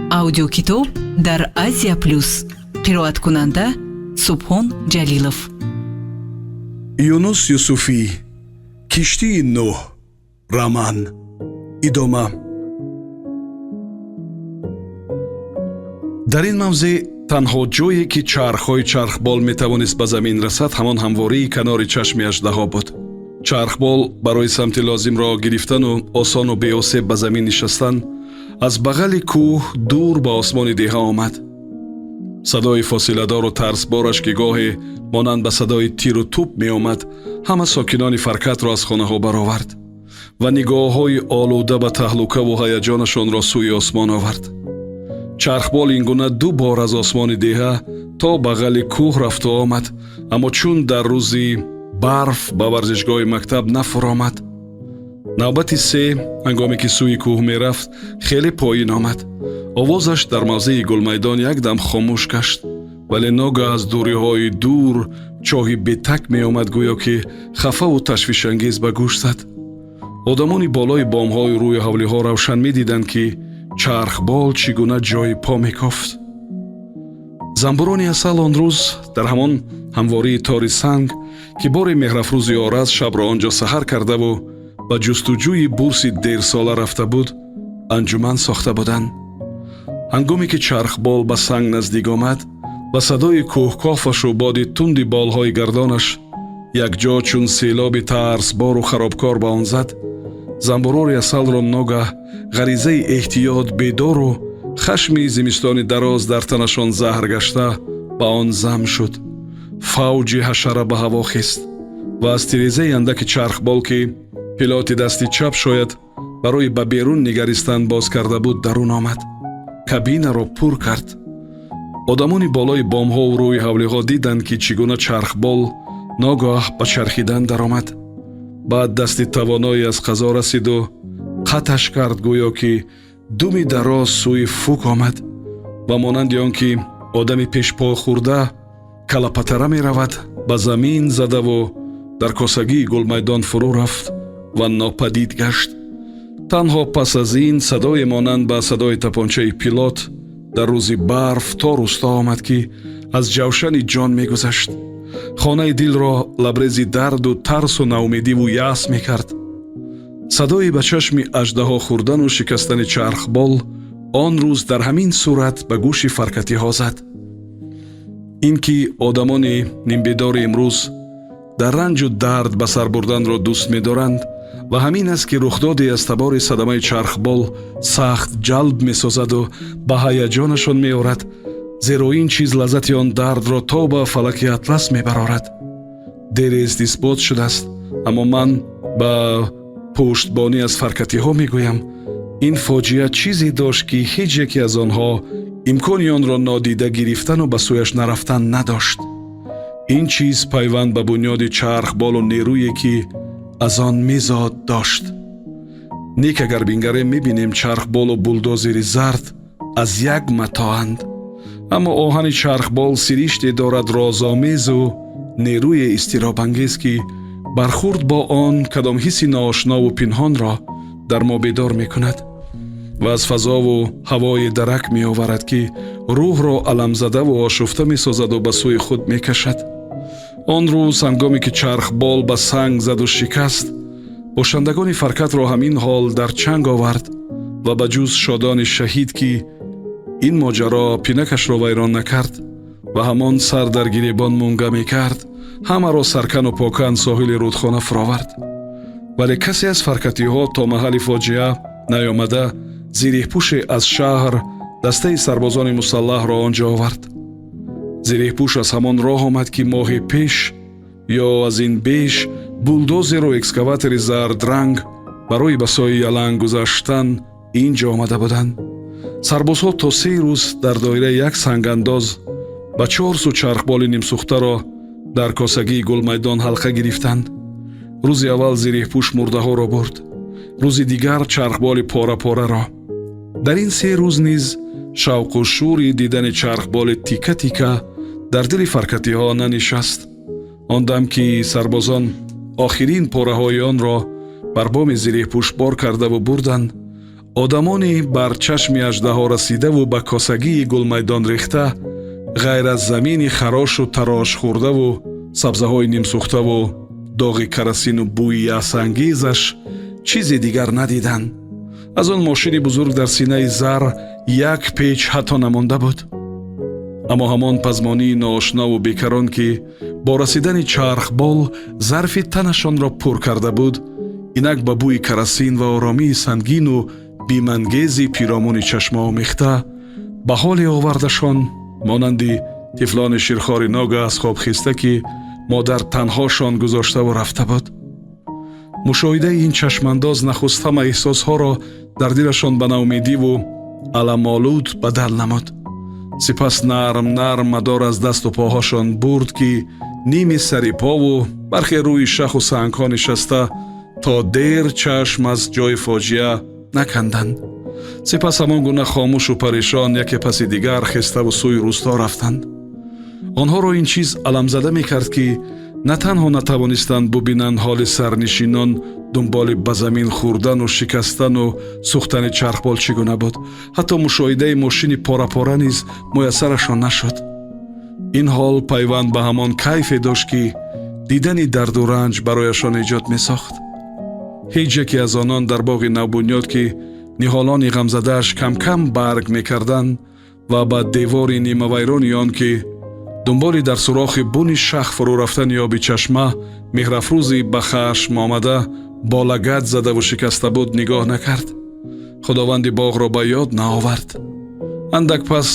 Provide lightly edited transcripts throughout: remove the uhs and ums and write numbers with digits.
Аудиокитоб дар Азия Плюс. Қироаткунанда Субҳон Ҷалилов. Юнус Юсуфӣ, «Киштии Нӯҳ», роман, идома. Дар ин мавзеъ танҳо ҷое, ки чархҳои чархбол метавонист ба замин расад, ҳамон ҳамвории канори чашми аждаҳо буд. Чархбол барои самти лозимро гирифтану осону беосеб ба замин нишастан аз бағали кӯҳ дур ба осмони деҳа омад. Садои фосиладору тарсбораш, ки гоҳе монанд ба садои тиру тӯб меомад, ҳама сокинони Фаркатро аз хонаҳо баровард ва нигоҳҳои олуда ба таҳлукаву ҳаяҷонашонро сӯи осмон овард. Чархбол ин гуна ду бор аз осмони деҳа то бағали кӯҳ рафту омад, аммо чун дар рӯзи барф ба варзишгоҳи мактаб нафуромад. Навбати се, ҳангоме ки сӯи кӯҳ мерафт, хеле поин омад. Овозаш дар мавзеи гулмайдон якдам хомӯш гашт, вале ногаҳ аз дуриҳои дур чоҳи бетак меомад, гӯё ки хафаву ташвишангез ба гӯш зад. Одамони болои бомҳои рӯи ҳавлиҳо равшан медиданд, ки чархбол чӣ гуна ҷои по мекофт. Замбурони асал он рӯз дар ҳамон ҳамвории тори санг, ки бори меҳрафрӯзи ораз шабро он ҷо саҳар кардаву ба ҷустуҷӯи бурси дерсола рафта буд, анҷуман сохта буданд. Ҳангоме ки чархбол ба санг наздик омад ва садои кӯҳкофашу боди тунди болҳои гардонаш якҷо чун селоби тарсбору харобкор ба он зад, замбурори асалро ногаҳ ғаризаи эҳтиёт бедору хашми зимистони дароз дар танашон заҳр гашта ба он зам шуд. Фавҷи ҳашара ба ҳаво хест ва аз тирезаи андаки чархбол, ки пилоти дасти чап шояд барои ба берун нигаристан боз карда буд, дарун омад, кабинаро пур кард. Одамони болои бомҳову рӯи ҳавлиҳо диданд, ки чӣ гуна чархбол ногаҳ ба чархидан даромад. Баъд дасти тавоное аз қазо расиду қаташ кард, гӯё ки думи дароз сӯи фук омад ва монанди он ки одами пешпо хӯрда калапатара меравад, ба замин задаву дар косагии гулмайдон фурӯ рафт ва нопадид гашт. Танҳо пас аз ин садое монанд ба садои тапончаи пилот дар рӯзи барф то рӯсто омад, ки аз ҷавшани ҷон мегузашт, хонаи дилро лабрези дарду тарсу наумедиву яъс мекард. Садои ба чашми аждаҳо хӯрдану шикастани чархбол он рӯз дар ҳамин сурат ба гӯши фаркатиҳо зад. Ин ки одамони нимбедори имрӯз дар ранҷу дард ба сар бурданро дӯст медоранд ва ҳамин аст, ки рухдоде аз табори садамаи чархбол сахт ҷалб месозаду ба ҳаяҷонашон меорад, зеро ин чиз лаззати он дардро то ба фалаки атлас мебарорад, дерест исбот шудааст. Аммо ман ба пуштбонӣ аз фаркатиҳо мегӯям: ин фоҷиа чизе дошт, ки ҳеҷ яке аз онҳо имкони онро нодида гирифтану ба сӯяш нарафтан надошт. Ин чиз пайванд ба бунёди чархболу нерӯе, ки аз он мезод, дошт. Нек агар бингарем, мебинем, чархболу булдозери зард аз як матоанд, аммо оҳани чархбол сириште дорад розомезу нерӯи изтиробангез, ки бархӯрд бо он кадом ҳисси ноошнову пинҳонро дар мо бедор мекунад ва аз фазову ҳавое дарак меоварад, ки рӯҳро аламзадаву ошуфта месозаду ба сӯи худ мекашад. Он рӯз, ҳангоме ки чархбол ба санг заду шикаст, бошандагони Фаркатро ҳамин ҳол дар чанг овард ва ба ҷуз Шодони шаҳид, ки ин моҷаро пинакашро вайрон накард ва ҳамон сар дар гиребон мунга мекард, ҳамаро саркану покан соҳили рӯдхона фуровард. Вале касе аз фаркатиҳо то маҳалли фоҷиа наёмада, зиреҳпӯше аз шаҳр дастаи сарбозони мусаллаҳро он ҷо овард. Зиреҳпӯш аз ҳамон роҳ омад, ки моҳи пеш ё аз ин беш булдозеру экскаватори зардранг барои ба сои яланг гузаштан ин ҷо омада буданд. Сарбозҳо то 3 рӯз дар доираи як сангандоз ба чор сӯ чархболи нимсӯхтаро дар косагии гулмайдон ҳалқа гирифтанд. Рӯзи аввал зиреҳпӯш мурдаҳоро бурд, рӯзи дигар чархболи пора-пораро. Дар ин 3 рӯз низ шавқу шӯри дидани чархболи тика-тика дар дили фаркатиҳо нанишаст. Он дам ки сарбозон охирин пораҳои онро бар боми зиреҳпӯш бор кардаву бурданд. Одамони бар чашми аждаҳо расидаву ба косагии гулмайдон рехта, ғайр аз замини харошу тарошхӯрдаву сабзаҳои нимсӯхтаву доғи карасину бӯи яъсангезаш, чизе дигар надиданд. Аз он мошини бузург дар синаи зар як печ ҳатто намонда буд. Аммо ҳамон пазмонии ноошнову бекарон, ки бо расидани чархбол зарфи танашонро пур карда буд, инак ба бӯи карасин ва оромии сангину бимангези пиромуни чашма омехта ба ҳоле овардашон, монанди тифлони ширхори ногаҳ аз хоб хиста, ки модар танҳошон гузоштаву рафта буд. Мушоҳидаи ин чашмандоз нахуст ҳама эҳсосҳоро дар дилашон ба наумедиву аламолуд бадал намуд. Сипас нарм нарм мадор аз дасту поҳошон бурд, ки ними сари пову бархе рӯи шаху сангҳо нишаста, то дер чашм аз ҷои фоҷиа наканданд. Сипас ҳамон гуна хомӯшу парешон яке паси дигар хеставу сӯи рӯсто рафтанд. Онҳоро ин чиз аламзада мекард, ки на танҳо натавонистанд бубинанд ҳоли сарнишинон дунболи ба замин хӯрдану шикастану сӯхтани чархбол чӣ гуна буд, ҳатто мушоҳидаи мошини пора-пора низ муяссарашон нашуд. Ин ҳол пайванд ба ҳамон кайфе дошт, ки дидани дарду ранҷ барояшон эҷод месохт. Ҳеҷ яке аз онон дар боғи навбунёд, ки ниҳолони ғамзадааш кам-кам барг мекарданд, ва ба девори нимавайрони он, ки дунболи дар сурохи буни шах фурӯ рафтани оби чашма меҳрафрӯзи ба хашм омада бо лагат задаву шикаста буд, нигоҳ накард, худованди боғро ба ёд наовард. Андак пас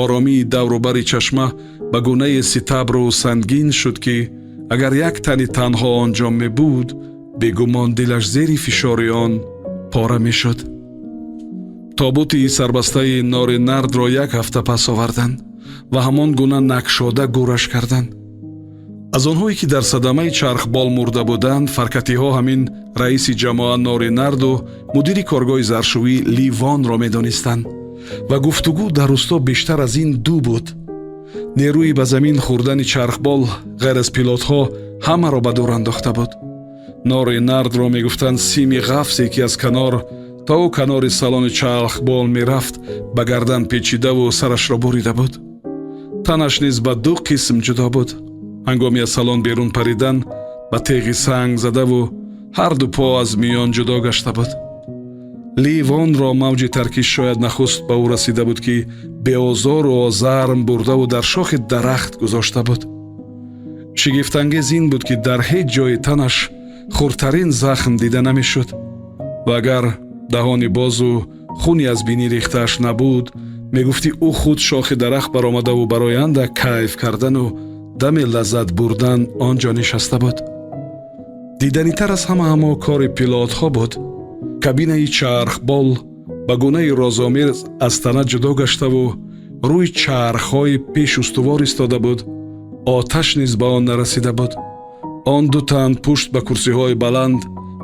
оромии давру бари чашма ба гунаи ситабру сангин шуд, ки агар як тани танҳо он ҷо мебуд, бегумон дилаш зери фишори он пора мешуд. Тобути сарбастаи Нори Нардро як ҳафта пас оварданд ва ҳамон гуна накшода гӯраш карданд. Аз онҳое, ки дар садамаи чархбол мурда буданд, фаркатиҳо ҳамин раиси ҷамоа Нори Нарду мудири коргоҳи заршӯӣ Ливонро медонистанд ва гуфтугӯ дар рӯсто бештар аз ин ду буд. Нерӯи ба замин хӯрдани чархбол ғайр аз пилотҳо ҳамаро ба дур андохта буд. Нори Нардро мегуфтанд, сими ғафзе, ки аз канор то канори салони чархбол мерафт, ба гардан печидаву сарашро бурида буд. Танаш низ ба ду қисм ҷудо буд. Ҳангоми аз салон берун паридан ба теғи санг задаву ҳарду по аз миён ҷудо гашта буд. Ливонро мавҷи таркиш шояд нахуст ба ӯ расида буд, ки беозору озарм бурдаву дар шохи дарахт гузошта буд. Шигифтангез ин буд, ки дар ҳеҷ ҷои танаш хурдтарин захм дида намешуд ва агар даҳони бозу хуни аз бинӣ рехтааш набуд, мегуфтӣ ӯ худ шохи дарахт баромадаву барои андак кайф кардану даме лаззат бурдан он ҷо нишаста буд. Диданитар аз ҳама аммо кори пилотҳо буд. Кабинаи чархбол ба гунаи розомез аз тана ҷудо гаштаву рӯи чархҳои пеш устувор истода буд. Оташ низ ба он нарасида буд. Он ду тан пушт ба курсиҳои баланд,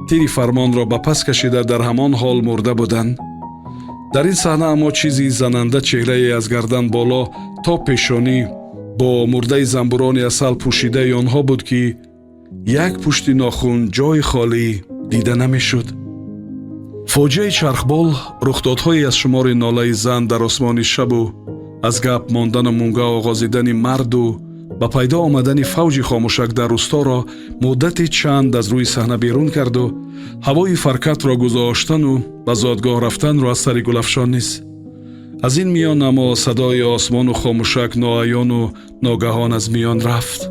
тири фармонро ба пас кашида, дар ҳамон ҳол мурда буданд. Дар ин саҳна аммо чизи зананда чеҳрае аз гардан боло то пешонӣ бо мурдаи замбурони асал пӯшидаи онҳо буд, ки як пушти нохун ҷои холӣ дида намешуд. Фоҷиаи чархбол рухдодҳое аз шумори нолаи зан дар осмони шабу аз гап мондану мунга оғозидани марду ба пайдо омадани фавҷи хомӯшак дар рӯсторо муддати чанд аз рӯи саҳна берун карду ҳавои фаркатро гузоштану ба зодгоҳ рафтанро аз сари Гулафшон низ. Аз ин миён аммо садои осмону хомӯшак ноаёну ногаҳон аз миён рафт.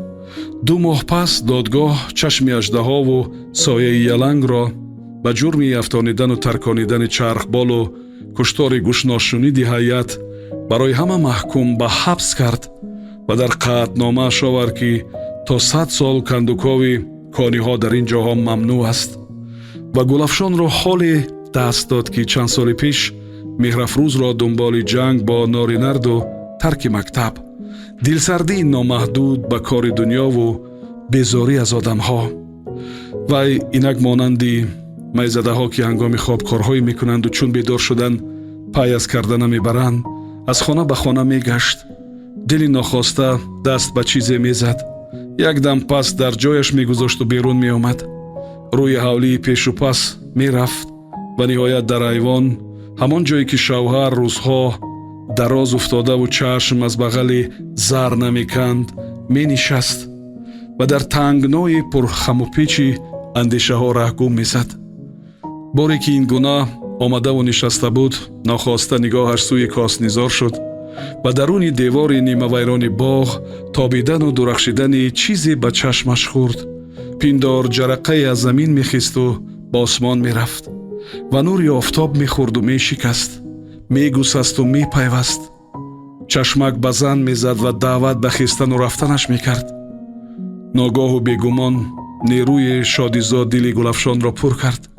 2 моҳ пас додгоҳ чашми аждаҳову сояи ялангро ба ҷурми афтонидану тарконидани чархболу куштори гӯшношуниди ҳайат барои ҳама маҳкум ба ҳабс кард ва дар қатъномааш овард, ки то 100 сол кандукови кониҳо дар ин ҷоҳо мамнӯъ аст. Ва Гулафшонро ҳоле даст дод, ки чанд соли пеш Меҳрафрӯзро дунболи ҷанг бо Норинарду тарки мактаб, дилсардии номаҳдуд ба кори дунёву безорӣ аз одамҳо. Вай инак монанди майзадаҳо, ки ҳангоми хоб корҳое мекунанду чун бедор шудан пай аз карда намебаранд, аз хона ба хона мегашт. Дили нохоста даст ба чизе мезад, як дам пас дар ҷояш мегузошту берун меомад, рӯи ҳавлии пешу пас мерафт ва ниҳоят дар айвон Ҳамон ҷое ки шавҳар рӯзҳо дароз уфтодаву чашм аз бағали зар намеканд, менишаст ва дар тангнои пурхамупечи андешаҳо раҳгум мезад. Боре ки ин гуна омадаву нишаста буд, нохоста нигоҳаш сӯи коснизор шуд. Ба даруни девори нимавайрони боғ тобидану дурахшидани чизе ба чашмаш хӯрд. Пиндор ҷарақае аз замин мехисту ба осмон мерафт ва нури офтоб мехӯрду мешикаст, мегусасту мепайваст. Чашмак ба зан мезад ва даъват ба хистану рафтанаш мекард. Ногоҳу бегумон нерӯи шодизо дили Гулафшонро пур кард.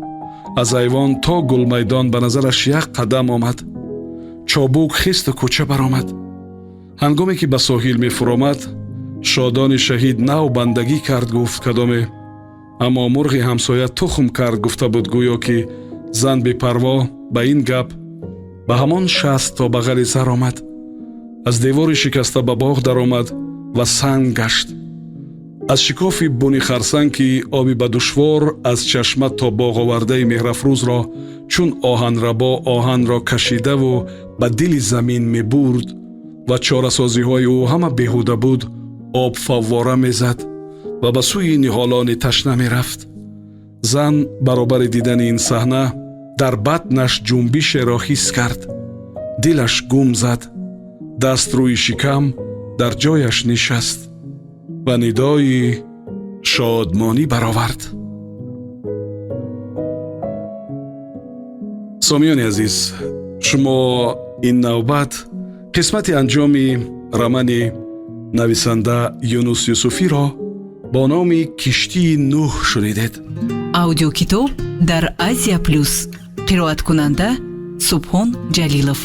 Аз айвон то гулмайдон ба назараш як қадам омад. Чобук хисту кӯча баромад. Ҳангоме ки ба соҳил мефуромад, «Шодони шаҳид нав бандагӣ кард», гуфт кадоме, аммо мурғи ҳамсоя тухм кард гуфта буд гӯё ки зан бепарво ба ин гап ба ҳамон шаст то бағали зар омад, аз девори шикаста ба боғ даромад ва санг гашт. Аз шикофи буни харсанг, ки оби ба душвор аз чашма то боғ овардаи Меҳрафрӯзро чун оҳанрабо оҳанро кашидаву ба дили замин мебурд ва чорасозиҳои ӯ ҳама беҳуда буд, об фаввора мезад ва ба сӯи ниҳолони ташна мерафт. Зан баробари дидани ин саҳна дар батнаш ҷунбишеро ҳис кард. Дилаш гум зад, даст рӯи шикам дар ҷояш нишаст ва нидои шодмонӣ баровард. Сомиёни азиз, шумо ин навбат қисмати анҷоми романи нависанда Юнус Юсуфиро бо номи «Киштии Нӯҳ» шунидед. Аудиокитоб дар Азия Плюс. Қироаткунанда Субҳон Ҷалилов.